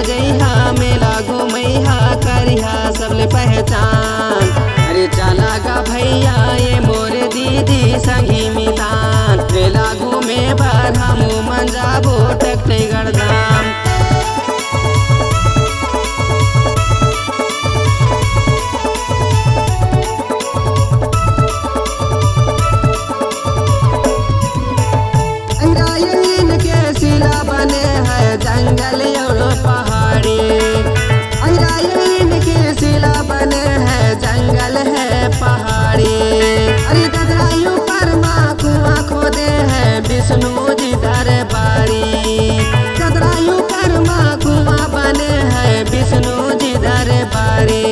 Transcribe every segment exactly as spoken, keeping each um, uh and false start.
जइहा मेला घूमइहा, करिहा सबले पहचान। अरे चला गा भैया, ये मोर दीदी संगी मितान, मेला घूमे बर हमू मन जाबो टकटईगढ़ धाम। अहिराइन के सिला बने हे जंगल अउ पहाड़ी। अहिराइन के सिला बने हे जंगल हे पहाड़ी। अरे ददराई ऊपर मा कुआं खोदे हे विष्णु जी दरबारी। ददराई ऊपर मा कुआं बने हे विष्णु जी दरबारी।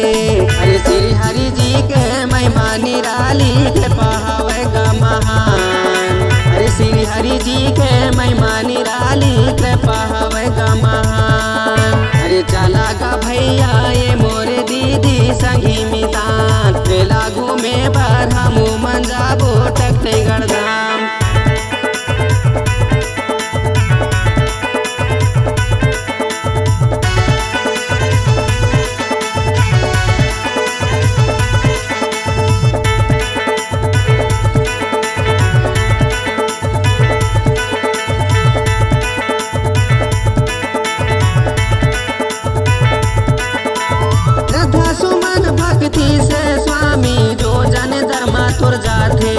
अरे श्री हरि जी के महिमा निराली, कृपा हवय गा महान। अरे श्री हरि जी के महिमा निराली, कृपा हवय गा महान। अरे चला गा भैया, ये मोर दीदी संगी मितान, मेला घूमे बर हमू मन जाबो टकटईगढ़ धाम। श्रद्धा सुमन भक्ति से स्वामी जो जन दर मा तोर जाथे।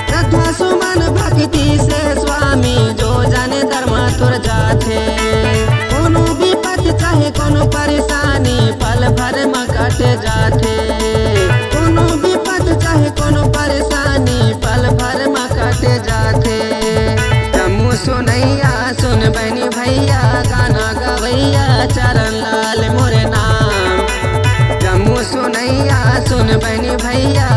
श्रद्धा सुमन भक्ति से स्वामी जो जन दर मा तोर जाथे। कोनो विपत चाहे कोनो परेशानी पल भर मा कट जाथे। कोनो विपत चाहे कोनो परेशानी पल भर मा कट जाथे। जम्मू सुनैया सुन बहिनी भैया, गाना गवैया चरण लाल मोर नाम। जम्मू सुनैया सुन बहिनी भैया,